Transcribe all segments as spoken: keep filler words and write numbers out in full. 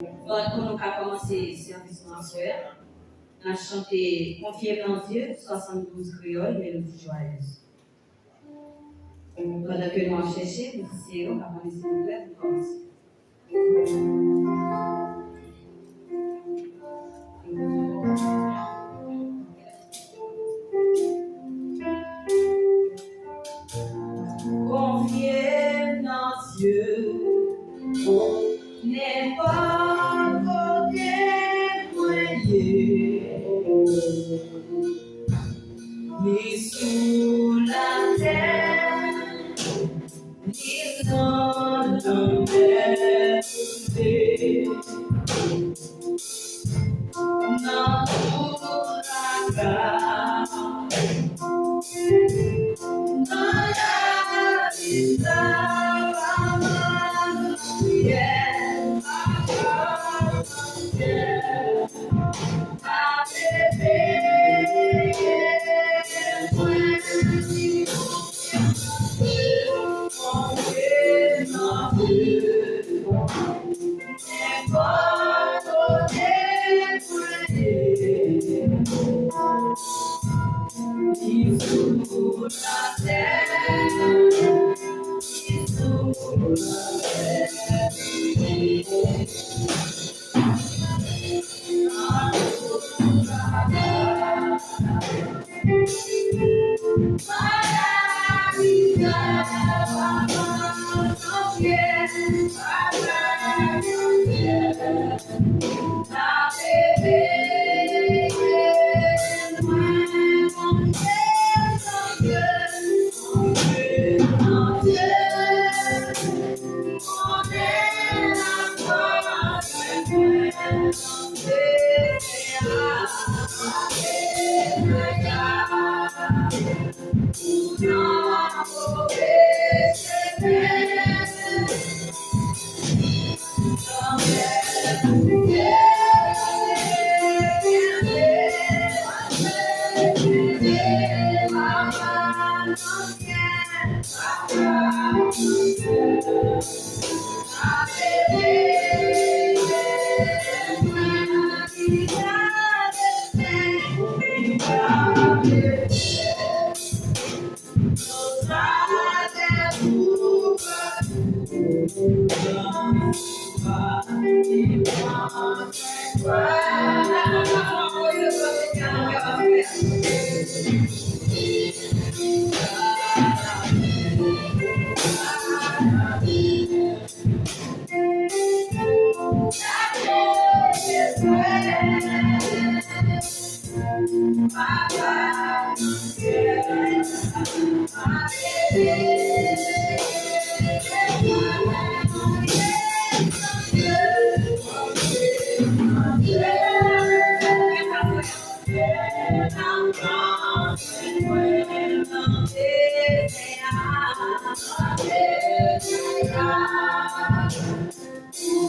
Bon, pou nou ka kòmanse sèvis nou aswè a, n ap chante Konfye m nan Dye, swasanndouz kreyòl, melodi jwayèz. Pandan ke nou ap chèche, mizisyen yo, n ap mande silvouplè pou n kòmanse. Konfye m nan Dye, nenpòt kote mwen ye, ni sou latè, ni nan lanmè prive, nan kou traka, nan lavi sa, papa, nan priyè, papa,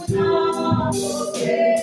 nan kè.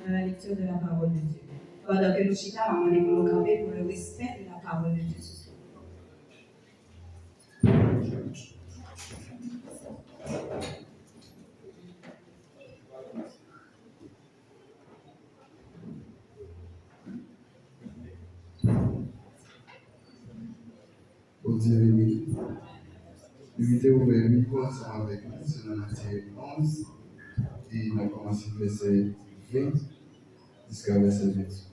Dans la lecture de la parole de Dieu. Pandan ke nou chita, m ap mande pou nou kanpe pour le respect de la parole de Dieu ce soir. Bondye beni. Li te ouvè Bib ou ansanm avèk nou, se nan Matye onz, e n ap kòmanse vèsè ven jiska vèsè venntuit.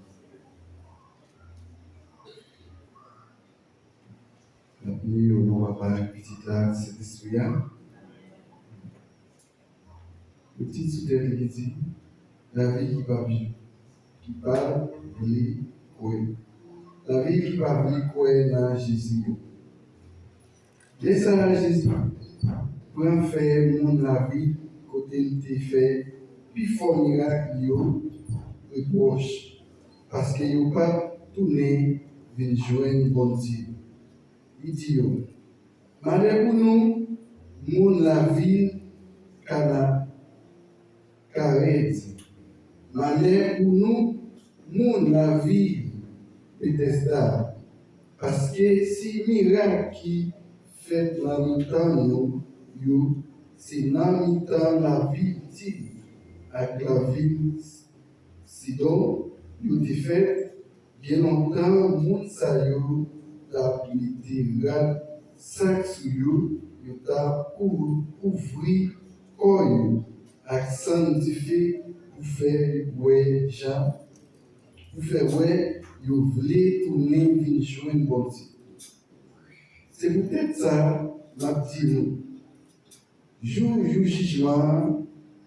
N ap li o non Papa, Pitit la, Sentespri a. Yon tit sou tèt li ki di, Lavi ki pa vle, ki pa vle kwè. Lavi ki pa vle kwè nan Jezi yo. Lè sa a, Jezi pran fè moun lavi kote l te fè pifò mirak li yo repwòch, paske yo pa t tounen vin jwenn Bondye. Li di yo, Malè pou nou, moun lavil Kana, Karèdi. Malè pou nou, moun lavil Betèsda. Paske si mirak ki fèt nan mitan nou yo, se nan mitan lavil Tir ak lavil Sidon yo te fèt, byen lontan moun sa yo t ap mete rad sak sou yo, yo t ap kou-, kouvri kò yo ak sann dife pou fè wè jan, pou fè wè yo vle tounen vin jwenn Bondye. Se poutèt sa, m ap di nou, Jou, jou jijman an,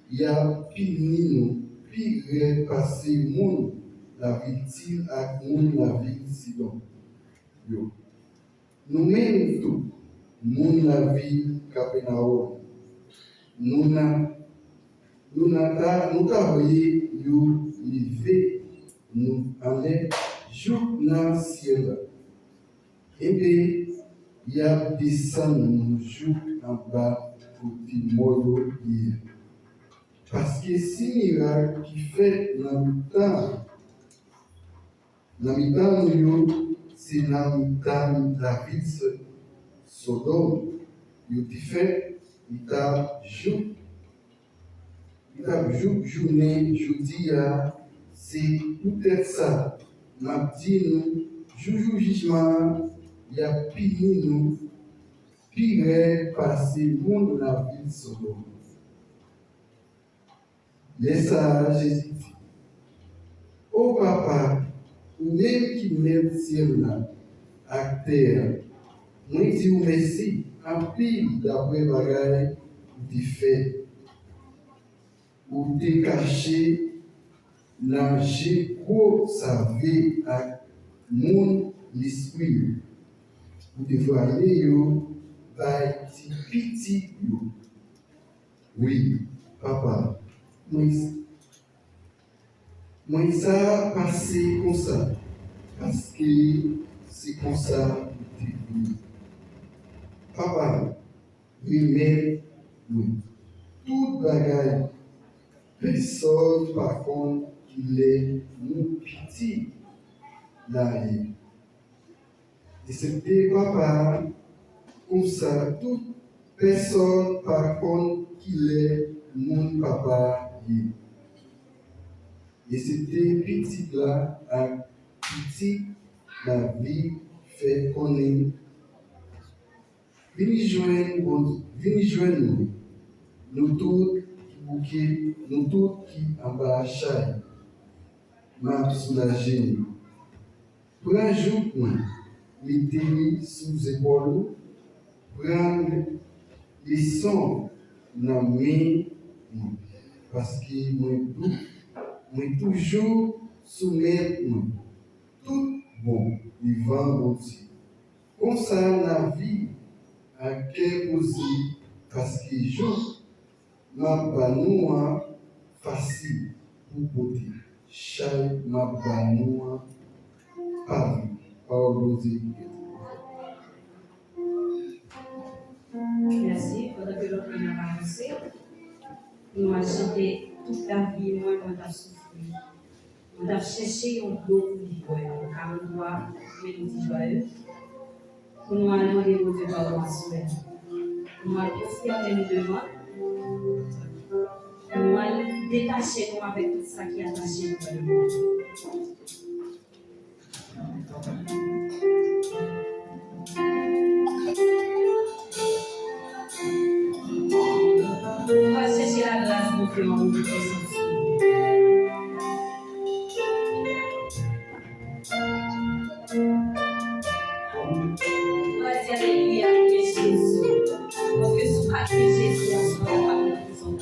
y ap pini nou pi rèd pase moun lavil Tir ak moun lavil Sidon yo. Nou menm tou, moun lavil Kapènawòm, nou nan, nou nan ta, nou ta voye yo leve nou anlè jouk nan syèl la. Enben, y ap desann nou jouk anba kote mò yo ye a. Paske si mirak ki fèt nan mitan, nan mitan nou yo, se nan mitan lavil Sodòm yo te fèt, li t ap jouk Li t ap jouk jounen jodi a, se poutèt sa, m ap di nou, jou, jou jijman an, y ap pini nou pi rèd pase moun lavil Sodòm. Lè sa a, Jezi di, O Papa, ou menm ki mèt syèl la ak tè a, mwen di w mèsi anpil daprè bagay ou te fè. Ou te kache nan je gwo save ak moun lespri yo. Ou te vwale yo bay ti piti yo. Wi, Papa, mwen, Mwen sa pase konsa, paske se konsa li te vle. Papa, remèt mwen tout bagay. Pèsonn pa konn kilè moun pitit la ye. Eksepte Papa a, konsa tout pèsonn pa konn kilè moun Papa a ye. Eksepte Pitit la ak Pitit la vin fè konnen. Vin jwenn Bondye, vin jwenn mwen. Nou tout ki bouke, nou tout ki anba chay, m ap soulaje nou. Pran jouk mwen, mete li sou zepòl ou, pran leson nan men mwen, paske mwen dou, mwen toujou soumèt mwen tout bon devan Bondye. Konsa n a viv ak kè poze, paske jouk m ap ba nou an fasil pou pote, chay m ap ba nou an pa lou. Pawòl Bondye. Mèsi. Pandan ke lòt moun ap avanse, nou al chante. Tout lavi mwen, mwen t ap soufri. Mwen t ap chèche yon dlo pou li bwè. Karantwa, melodi jwaye. Pou nou al mande Bondye padon aswè. Pou nou al pwostène nou devan. Pou nou al detache nou avèk tout sa ki atache nou a li. Ou pral chèche lagras Bondye an ou pou santi. Ou pral di alelouya, gen Jezi. Paske si w pa gen Jezi, aswè a pa gen rezon.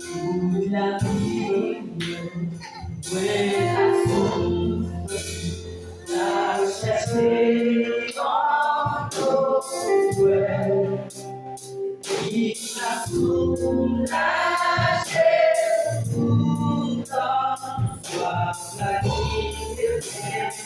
Tout lavi mwen, mwen ap soufri, ap chèche yon dlo pou bwè, ki ka soulaje tout swaf la ki te fè.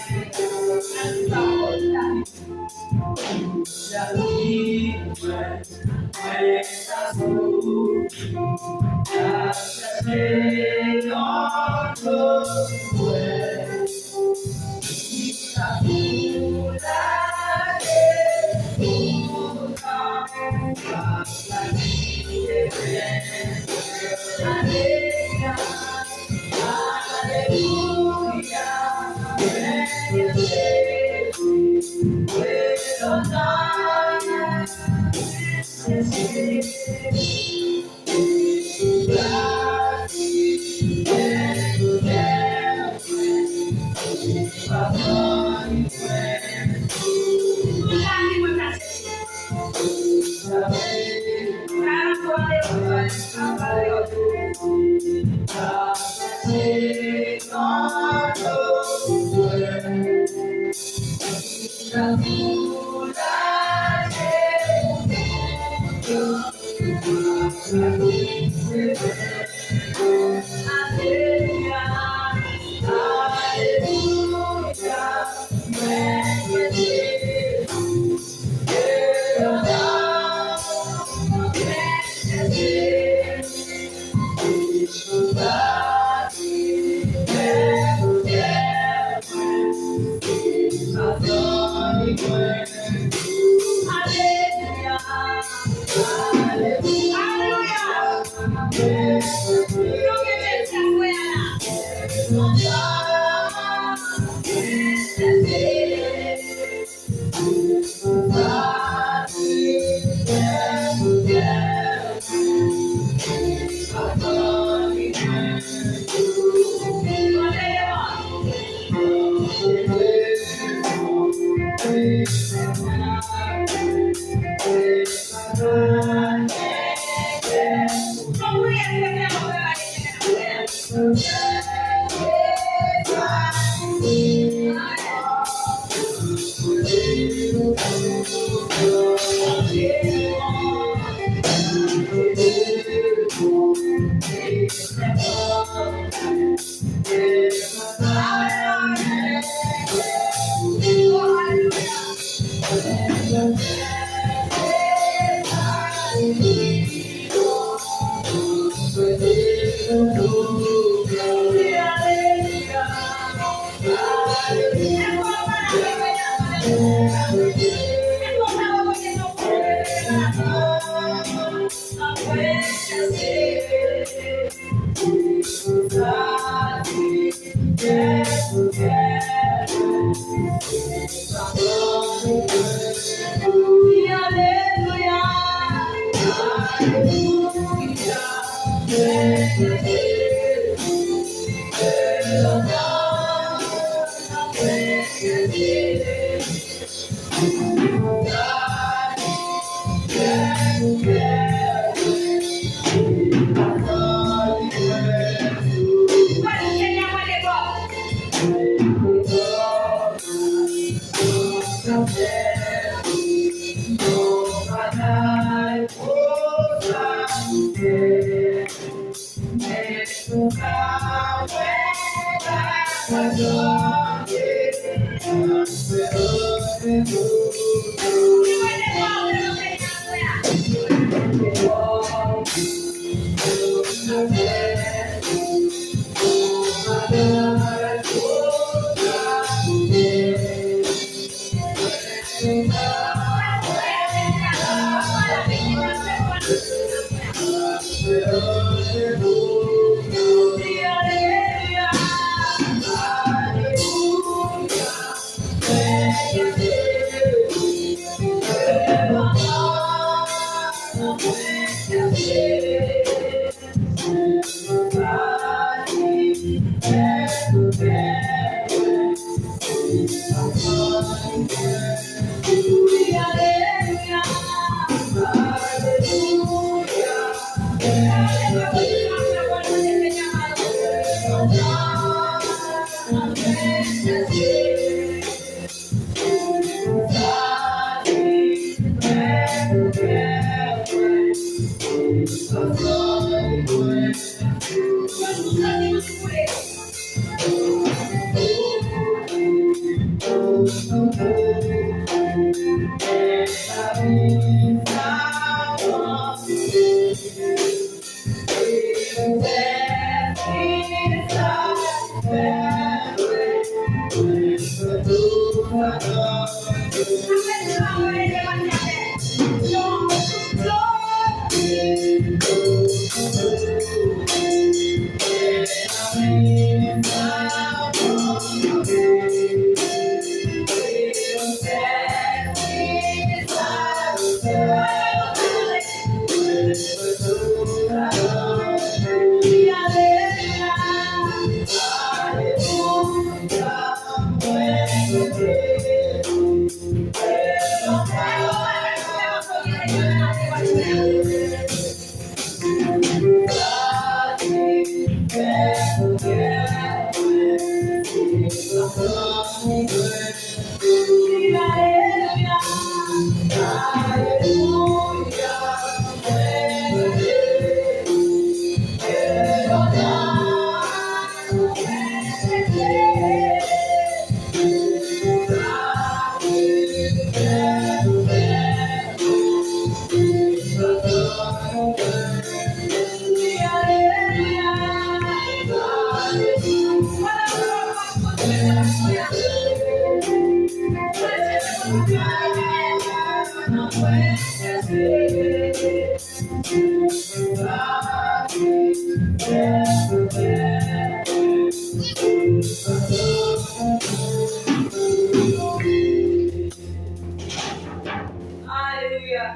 Alelouya.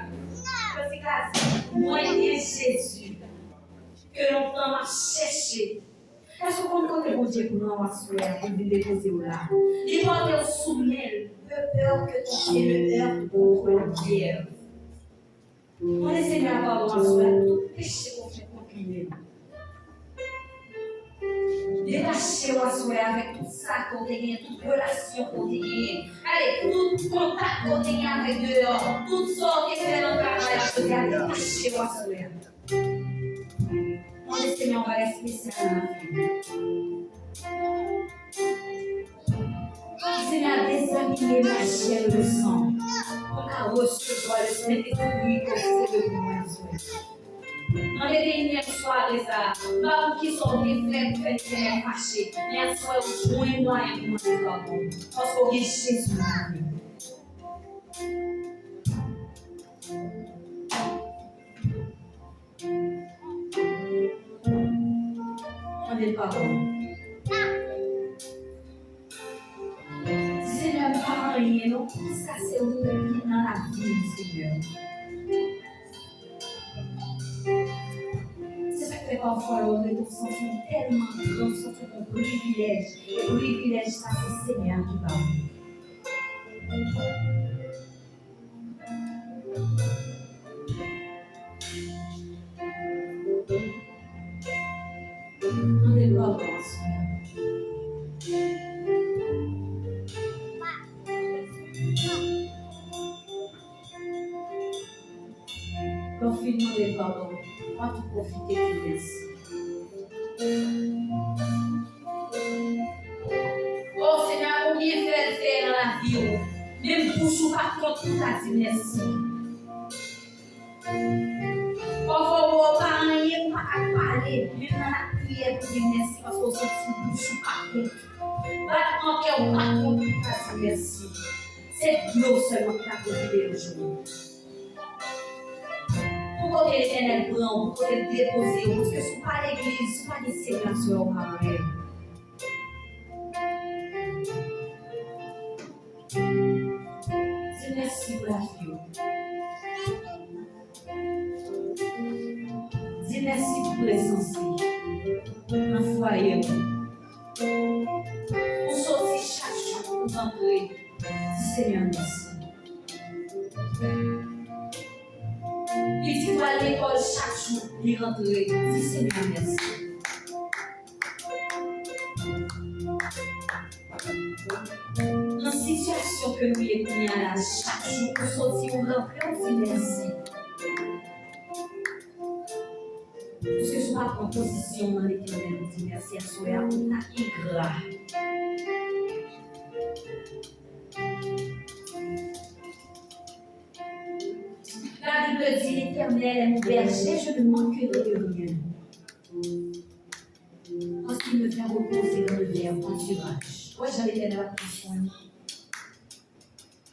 Kantik la di, mwen gen Jezi ke lontan m ap chèche. Èske w konn kote Bondye pran w aswè a pou l vin depoze w la? Li pote w sou men l. De peur que ton pied ne heurte contre la pierre. Mande Senyè a padon aswè a pou tout peche ke w fè kont li menm. Detache w aswè a avèk tout sa ke w te genyen, tout relasyon ke w te genyen. Gade, tout kontak ke w te genyen avèk deyò, tout sa w te fè nan travay la, jodi a detache w aswè a. Mande Senyè yon bagay espesyal nan lavi w. Senyè, dezabiye m ak jèl de san pou m ka resevwa Lespri ke w sere pou mwen aswè. Mande Senyè swa de sa, m pa konn kisa w te fè pou fè Senyè fache, men aswè ou jwenn mwayen pou mande padon, paske w gen Jezi nan lavi w. Padon. Di, Senyè, m pa anyen non. Sa se ou menm ki nan lavi m, Senyè. Se sa k fè pafwa lè w rete, w santi w tèlman gran, w santi w gon privilèj. E privilèj sa, se Senyè a ki ba w li. Mande l padon aswè a. Lè w fin mande l padon, pa tou pwofite di mèsi. O Senyè, konbyen fè l fè nan lavi w, menm bouch ou pa konte pou w ta di mèsi. Pafwa ou wè w pa anyen, ou pa ka pale, menm nan lapriyè pou di mèsi, paske w santi bouch ou pa konte. Batman kè w pa konte pou w ta di mèsi. Se dlo sèlman ki ka pwofite yon jounen. Pou kote Letènèl pran w, pou kote l depoze w, paske si w pa legliz, si w pa gen Senyè a, ou pa anyen. Di mèsi pou lavi w. Di mèsi pou prezans li nan fwaye w. Ou soti chak jou pou rantre. Di Senyè mèsi. Pitit ou al lekòl chak jou, li rantre. Di Senyè mèsi. Nan sitiyasyon ke nou ye kounye a la, chak jou ou soti, ou rantre, ou di mèsi. Paske si w pa pran pozisyon w nan Letènèl, ou di mèsi aswè a, ou ta engra. La Bible dit, L'Éternel est mon berger, je ne manquerai de rien. Parce qu'il me fait reposer dans de verts pâturages. Wè jan Letènèl ap pran swen nou.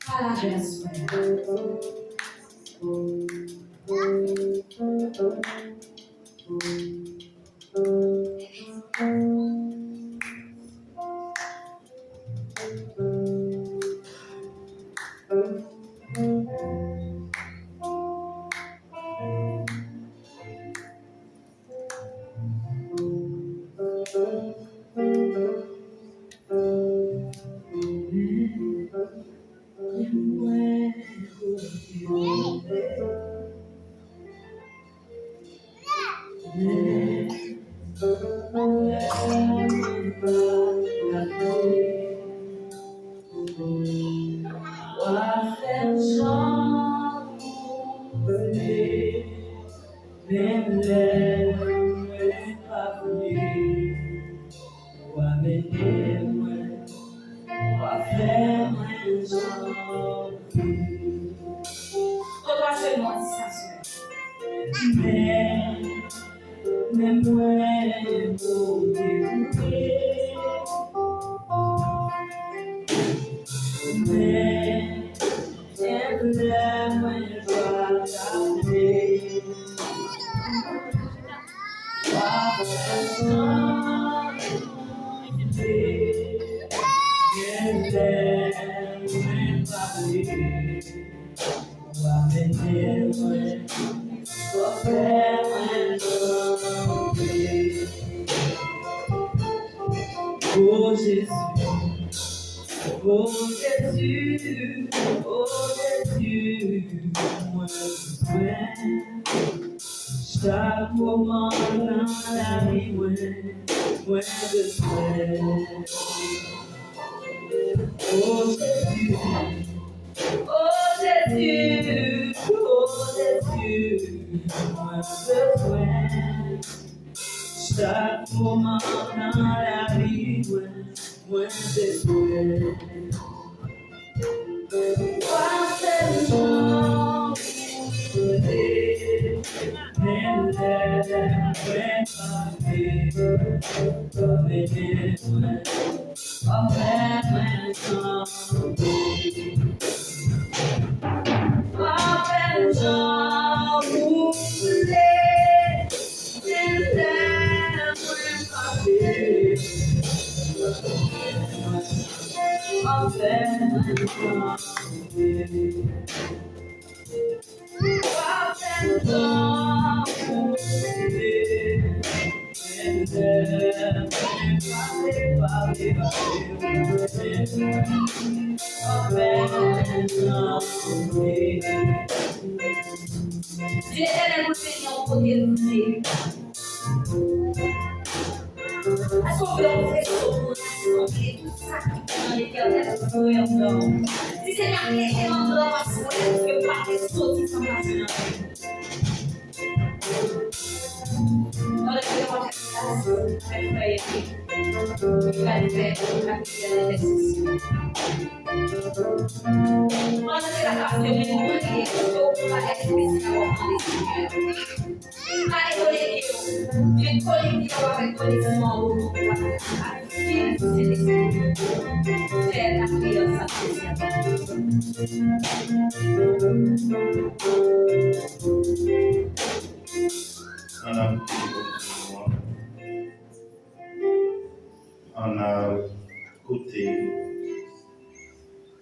Pa lage aswè a. Menm lè mwen pa vle, w a mennen mwen, w a fè mwen jan w vle. Kot w a jwenn mwen di sa sou mwen? Men, men mwen kote ou ye. Men, Gen lè mwen pa tande. Pa fè m sanble. Gen lè mwen pa vle. W a mennen mwen. W a fè mwen sanble. O Jezi. O Jezi, o Jezi, mwen bezwen. Chak moman nan lavi mwen, mwen bezwen. O Jezi, o Jezi, o Jezi, mwen bezwen. Chak moman nan lavi mwen, mwen bezwen. W a fè m jan ou vle, menm lè mwen pa vle. W a mennen mwen, w a fè mwen sanble. W a fè m jan ou vle. Menm lè mwen pa vle, Di Letènèl pou l beni w kote l vle. Èske w vle yon veso pou l rasanble tout sa ki bon nan Letènèl pou yon. Di Senyè, ede m antre nan aswè, paske m pa vle soti san pase nan men w. Pandan ke nou ap fè sa, avèk frè Eric, nou pral fè lapriyè entèsesyon. Pandan ke n ap fè, men nou priye, èske w gen yon bagay espesyal w ap mande Senyè a? Pa etone ke w vin konekte w avèk koneksyon an ou non, ou ap viv Sentespri. Fè lapriyè sa espesyal. Ann al priye pou nou. Ann al koute l.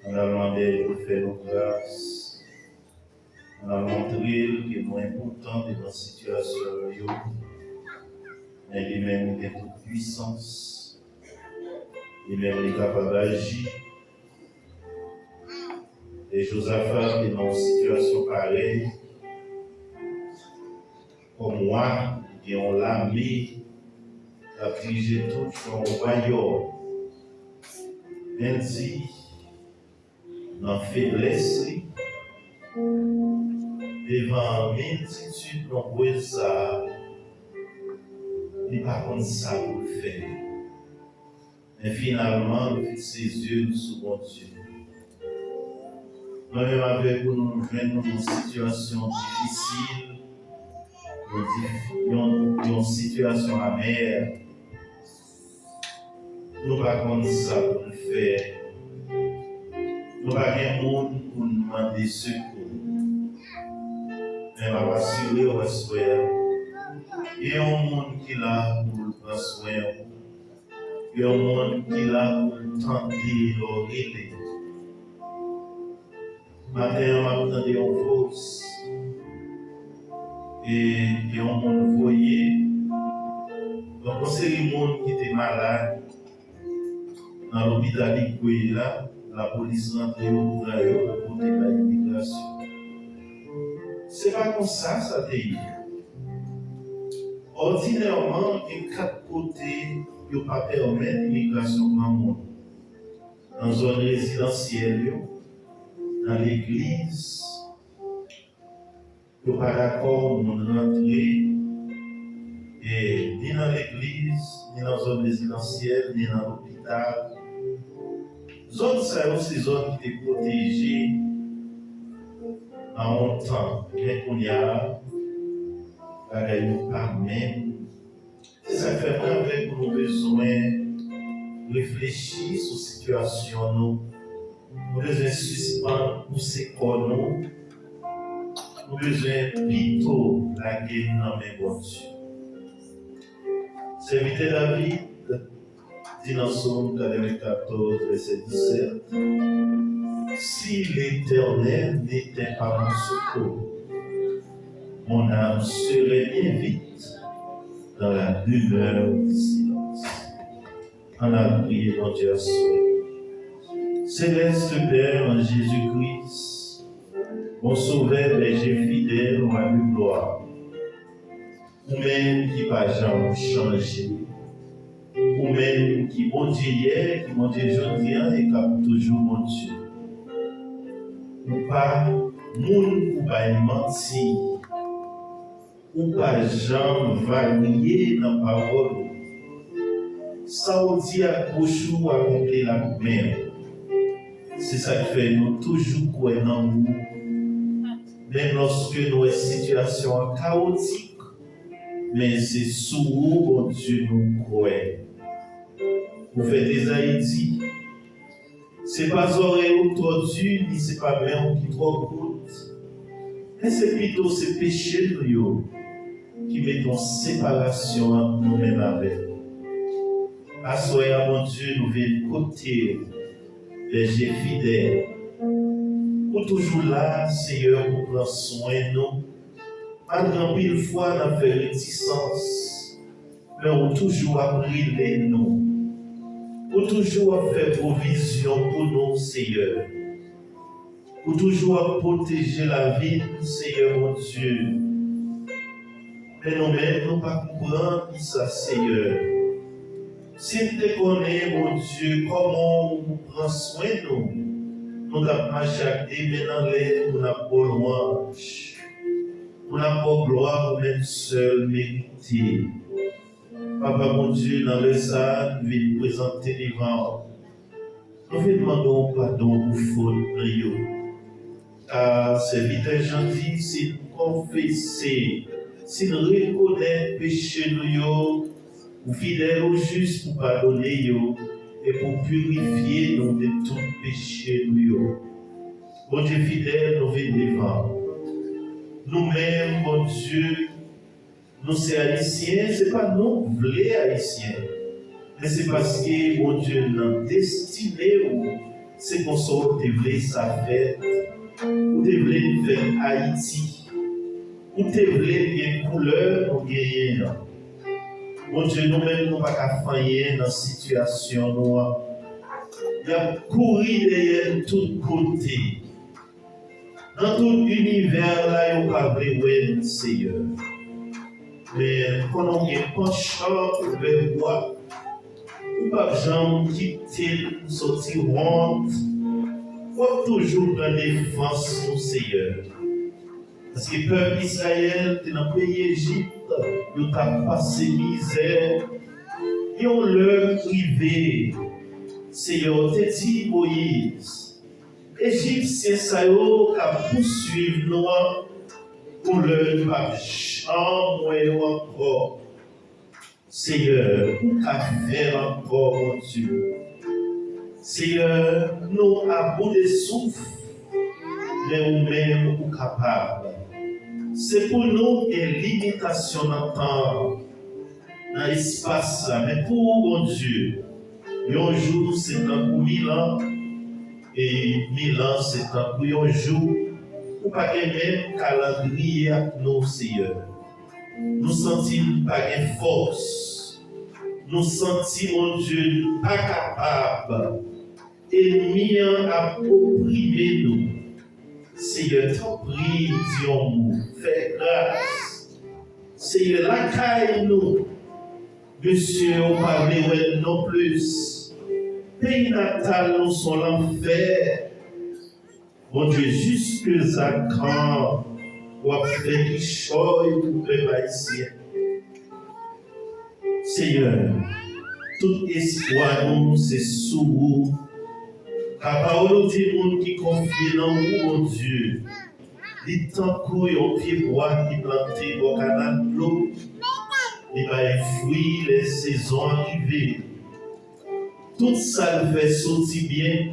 Ann al mande l pou l fè nou gras. Ann al montre l ke nou enpòtan devan sitiyasyon nou yo. Men li menm li gen tout pwisans. Li menm li kapab aji. E Jozafa te nan yon sitiyasyon parèy. Kòm wa, li gen yon lame k ap dirije tout yon wayòm. Men l di, nan feblès li, devan miltitid nonbrèz sa a, li pa konn sa pou l fè. Men finalman, li fikse zye l sou Bondye. Mwen menm avèk ou, nou jwenn nou nan yon sitiyasyon difisil, yon dif-, yon, yon sitiyasyon amè. Nou pa konn sa pou n fè. Nou pa gen moun pou n mande sekou. Men m ap asire w aswè a, gen yon moun ki la pou l pran swen w. Gen yon moun ki la pou l tande lè w rele. Maten an, m ap tande yon vòs. E gen yon moun voye. Donk, yon seri moun ki te malad nan lopital Igwe la, lapolis rantre, yo pran yo, yo pote bay imigrasyon. Se pa konsa sa te ye. Òdinèman, gen kat kote yo pa pèmèt imigrasyon pran moun. Nan zòn rezidansyèl yo, nan legliz, yo pa dakò moun rantre, e, ni nan legliz, ni nan zòn rezidansyèl, ni nan lopital. Zòn sa yo se zòn ki te pwoteje nan yon tan, men kounye a, bagay yo pa menm. Se sa k fè mwen avèk ou, nou bezwen reflechi sou sitiyasyon nou. Nou bezwen sispann pouse kò nou. Nou bezwen pito lage n nan men Bondye. Sèvitè David di nan Sòm katrevenkatòz, vèsè disèt, Si l'Éternel n'était pas mon secours, mon âme serait bien vite dans la demeure du silence. Ann al priye Bondye aswè. Céleste Père en Jésus-Christ, mon Sauveur, berger fidèle, roi de gloire. Ou menm ki pa janm chanje. Ou menm ki Bondye yè, ki Bondye jodi a e k ap toujou Bondye. Ou pa moun pou bay manti. Ou pa janm varye nan pawòl ou. Sa w di ak bouch ou, akonpli l ak men w. Se sa k fè nou toujou kwè nan ou. Menm lòske nou wè sitiyasyon an kawotik, men se sou ou, Bondye, nou kwè. Pwofèt Ezayi di, Se pa zòrèy ou k twò di, ni se pa men w ki twò kout, men se pito se peche nou yo ki mete yon separasyon ant nou menm avèk ou. Aswè a, Bondye, nou vin kote w, bèje fidèl, Ou toujou la, Seyè, pou pran swen nou. Malgre anpil fwa n ap fè retisans, men ou toujou ap rele nou. Ou toujou ap fè pwovizyon pou nou, Seyè. Ou toujou ap pwoteje lavi n, Seyè Bondye. Men nou menm, nou pa konprann sa, Seyè. Si n te konnen, Bondye, kòman ou pran swen nou, nou t ap mache ak de men anlè pou n ap ba w lwanj, pou n ap ba w glwa ou menm sèl merite. Papa Bondye, nan lè sa a, n vin prezante devan w. Nou vin mande w padon pou fòt nou yo. Ka sèvitè Jan di, si n konfese, si n rekonèt peche nou yo, ou fidèl, ou jis pou padone yo e pou pirifye nou de tout peche nou yo. Bondye fidèl, nou vin devan w. Nou menm, Bondye, nou se Ayisyen, se pa nou k vle Ayisyen, men se paske Bondye nan destine w, se konsa w te vle sa fèt. Ou te vle n fèt Ayiti. Ou te vle n gen koulè nou genyen an. Bondye, nou menm, nou pa ka fè anyen nan sitiyasyon nou an. Y ap kouri dèyè n tout kote. Nan tout inivè la, yo pa vle wè n, Seyè. Men konnen w gen panchan pou bèbwa. Ou p ap janm kite n soti wont. W ap toujou pran defans nou, Seyè. Paske pèp Izrayèl te nan peyi Ejip, yo t ap pase mizè. Yon lè rive, Seyè, w te di Moyiz, Ejipsyen sa yo k ap pouswiv nou an, yon lè n p ap janm wè yo ankò. Seyè, ou ka fè l ankò, Bondye. Seyè, nou a bout de souf, men ou menm ou kapab. Se pou nou gen limitasyon nan tan, nan espas la, men pou ou, Bondye, yon jou se tankou mil an, e mil an se tankou yon jou. Ou pa gen menm kalandriye ak nou, Seyè. Nou santi n pa gen fòs. Nou santi, Bondye, n pa kapab. Ènmi an ap oprime nou. Seyè, tanpri, di yon mo. Fè gras. Seyè, lakay nou. Mesye yo pa vle wè n nonplis. Peyi natal nou se yon lanfè. Bondye, jiskakan w ap fè kichòy pou pèp ayisyen. Seyè, tout espwa nou se sou ou. Ka pawòl ou di moun ki konfye nan ou, Bondye, li tankou yon pyebwa ki plante bò kanal dlo, li bay fwi lè sezon an rive. Tout sa l fè soti byen.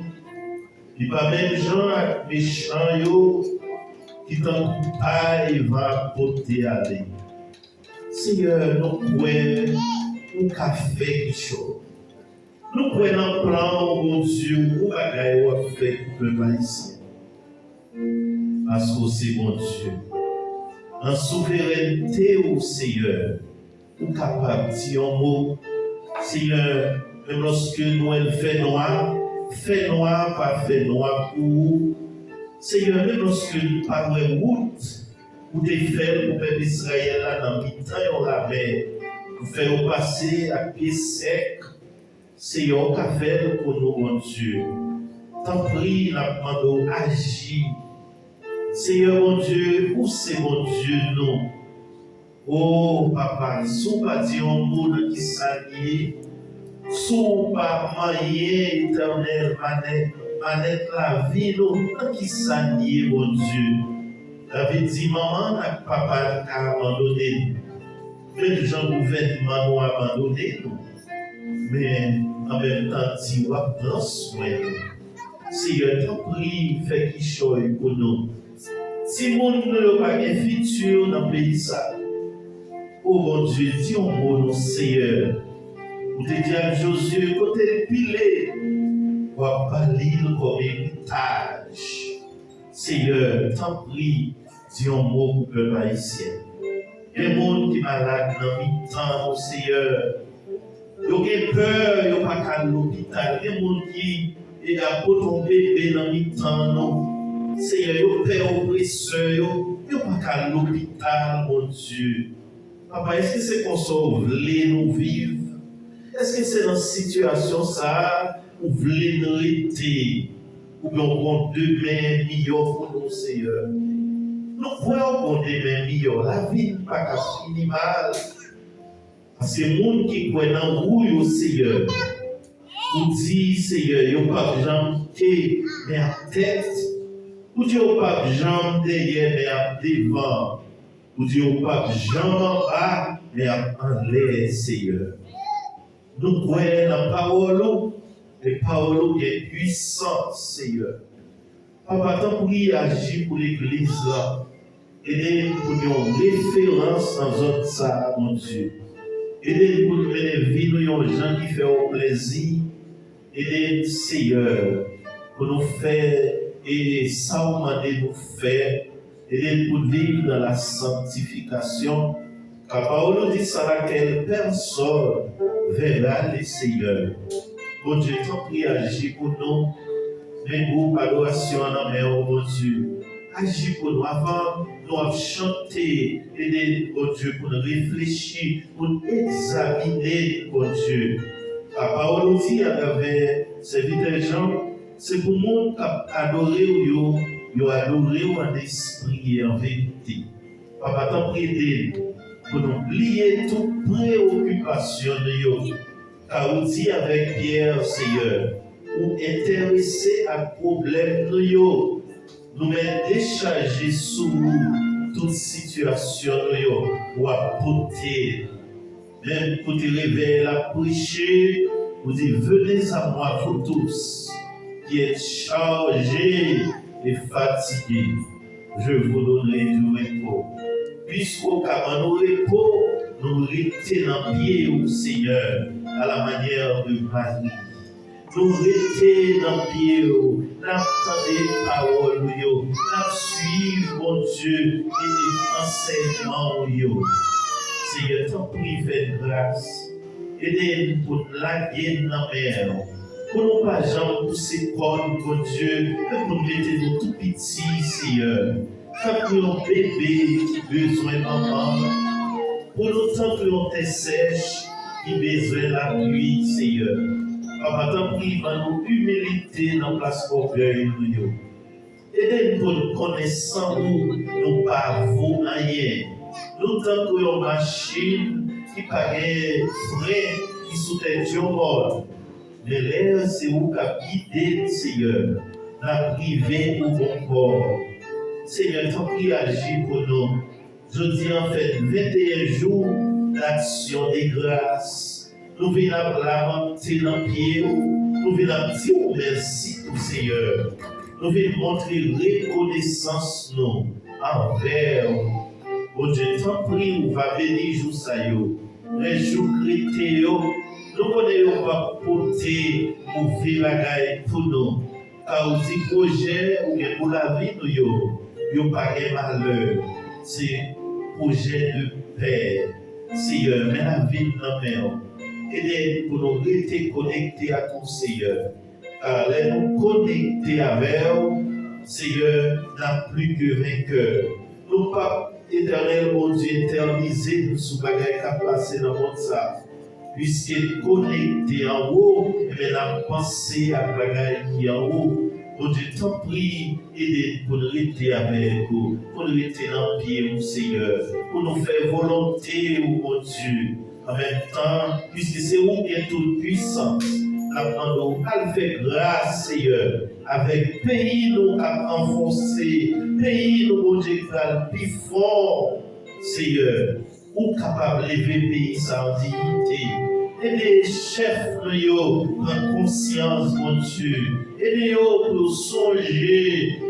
Li pa menm jan ak mechan yo ki tankou pay van ap pote ale. Seyè, nou kwè ou ka fè kichòy. Nou kwè nan plan w, Bondye, ou bagay w ap fè pou pèp ayisyen. Paske w se Bondye. Nan souverènte w, Seyè, ou kapab di yon mo. Seyè, menm lòske nwèl fè nwa, fè nwa pa fè nwa pou ou. Seyè, menm lòske n pa wè wout, ou te fè l pou pèp Izrayèl la nan mitan yon lamè, ou fè yo pase ak pye sèk. Seyè, ou ka fè l pou nou, Bondye. Tanpri, n ap mande w aji. Seyè Bondye, ou se Bondye nou. O Papa, si w pa di yon mo, nan ki sa n ye? Si w pa manyen, Etènèl, manèt, manèt lavi nou, nan ki sa n ye, Bondye? David di, manman n ak papa n ka abandone n. Menm jan gouvènman nou abandone nou, men an menm tan di w ap pran swen nou. Seyè, tanpri, fè kichòy pou nou. Timoun nou yo pa gen fiti nan peyi sa. O Bondye, di yon mo non, Seyè. Ou te di ak Jozye, kote l pile, w ap ba li l kòm eritaj. Seyè, tanpri, di yon mo pou pèp ayisyen. Gen moun ki malad nan mitan nou, Seyè. Yo gen pè, yo pa ka al lopital. Gen moun ki e ap pote yon bebe nan mitan nou. Seyè, yo pè opresè yo, yo pa ka al lopital, Bondye. Papa, èske se konsa w vle nou viv? Èske se nan sitiyasyon sa a ou vle n rete? Oubyen w gen yon demen miyò pou nou, Seyè? Nou kwè w gen yon demen miyò. Lavi n pa ka fini mal. Paske moun ki kwè nan ou yo, Seyè, ou di, Seyè, yo p ap janm ke, men ap tèt. Ou di yo p ap janm dèyè, men ap devan. Ou di yo p ap janm anba, men ap anlè, Seyè. Nou kwè nan pawòl ou, e pawòl ou gen pwisans, Seyè. Papa, tanpri, aji pou legliz la. Ede n pou n yon referans nan zòn sa a, Bondye. Ede n pou n mennen vi nou yon jan ki fè w plezi. Ede n, Seyè, pou nou fè e sa w mande nou fè. Ede n pou n viv nan la sanktifikasyon. Ka pawòl ou di, sans laquelle personne verra le Seigneur. Bondye, tanpri, aji pou nou. Men gwoup adorasyon an nan men w, Bondye. Aji pou nou. Avan nou ap chante, ede n, Bondye, pou n reflechi, pou n egzamine, Bondye. Ka pawòl ou di atravè sèvitè Jan, se pou moun k ap adore w yo, yo adore w an espri e an verite. Papa, tanpri, ede n pou nou bliye tout preyokipasyon nou yo. Ka ou di avèk Pyè, Seyè, ou enterese ak pwoblèm nou yo. Nou mèt dechaje sou ou tout sitiyasyon nou yo, w ap pote. Menm kote revèy la preche, ou di, venez à moi, vous tous qui êtes chargés et fatigués, je vous donnerai du repos. Piske w ka ban nou repo, nou rete nan pye w, Seyè, à la manière de Marie. Nou rete nan pye w, n ap tande pawòl ou yo, n ap suiv, Bondye, e ansèyman w yo. Seyè, tanpri, fè n gras. Ede n pou n lage n nan men w. Pou nou pa janm pouse kò n, Bondye, men pou n mete nou tou piti, Seyè. Tankou yon bebe ki bezwen manman l, pou nou tankou yon tè sèch ki bezwen lapli, Seyè. Papa, tanpri, ban nou imilite nan plas ògèy nou yo. Ede n pou n konnen san ou, nou pa vo anyen. Nou tankou yon machin ki pa gen fren, ki sou tèt yon mòn. Men lè se ou k ap gide n, Seyè, n ap rive o bon pò. Seyè, tanpri aji pou nou. Jodi a fèt venteyen jou d'Aksyon de Gras. Nou vin ap lamante nan pye w, nou vin ap di w mèsi tou, Seyè. Nou vin montre rekonesans nou anvè w. Bondye, tanpri, ou va beni jou sa yo. Rès jou k rete yo, nou konnen yo p ap pote move bagay pou nou. Ka ou di pwojè ou gen pou lavi nou yo, yo pa gen malè. Se pwojè de pè. Seyè, men lavi n nan men w. Ede n pou nou rete konekte ak ou, Seyè. Ka lè nou konekte avè w, Seyè, n ap pli ke venkè. Nou p ap, Etènèl Bondye, etènize nou sou bagay k ap pase nan mond sa. Piske n konekte anwo, ebyen, n ap panse ak bagay ki anwo. Bondye, tanpri, ede n pou n rete avèk ou, pou n rete nan pye w, Seyè, pou nou fè volonte w, Bondye. An menm tan, piske se ou ki gen tout pwisans, n ap mande w al fè gras, Seyè, avèk peyi nou k ap anfonse, peyi nou, Bondye, k pral pi fon, Seyè. Ou kapab leve peyi sa an diyite. Ede chèf nou yo pran konsyans, Bondye. Ede yo pou yo sonje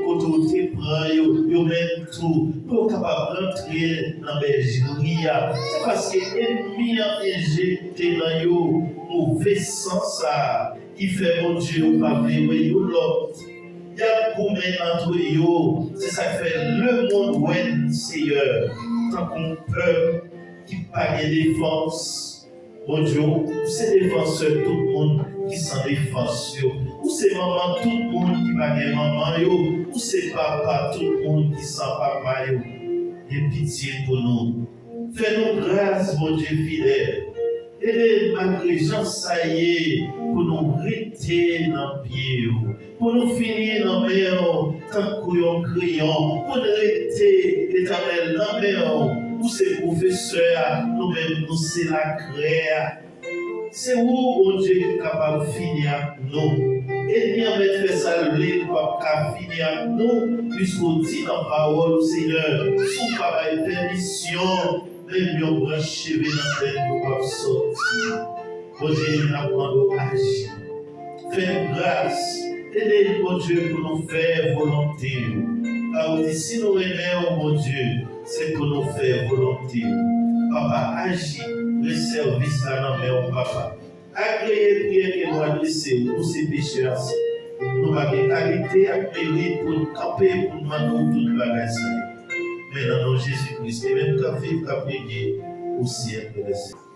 kote w te pran yo, yo menm tou, pou yo kapab rantre nan bèjri a. Se paske ènmi an enjekte nan yo move san sa a ki fè, Bondye, yo pa vle wè youn lòt. Y ap goumen antre yo. Se sa k fè lemonn wè n, Seyè, tankou yon pèp ki pa gen defans. Bondye, ou se defansè tout moun ki san defans yo. Ou se manman tout moun ki pa gen manman yo. Ou se papa tout moun ki san papa yo. Gen pitye pou nou. Fè nou gras, Bondye fidèl. Ede n, malgre jan sa ye, pou nou rete nan pye w, pou nou fini nan men w tankou yon kreyon, pou n rete, Etènèl, nan men w. Ou se pwofesè a, nou menm nou se lakrè a. Se ou, Bondye, ki kapab fini ak nou. Ènmi an mèt fè sa l vle, li p ap ka fini ak nou, piske w di nan pawòl ou, Seyè, si w pa bay pèmisyon, menm yon branch cheve nan tèt nou p ap sòti. Bondye, n ap mande w aji. Fè nou gras. Ede n, Bondye, pou nou fè volonte w. Kar ou di, si nou renmen w, Bondye, se pou nou fè volonte w. Papa, aji, ret sèvis la nan men w, Papa. Agreye priyè ke nou adrese w, nou se pechè a, Seyè. Nou pa gen kalite ak merit pou n kanpe pou n mande w tout bagay sa yo. Men nan non Jezi Kris, li menm k ap viv, k ap renye pou syèk dè syèk.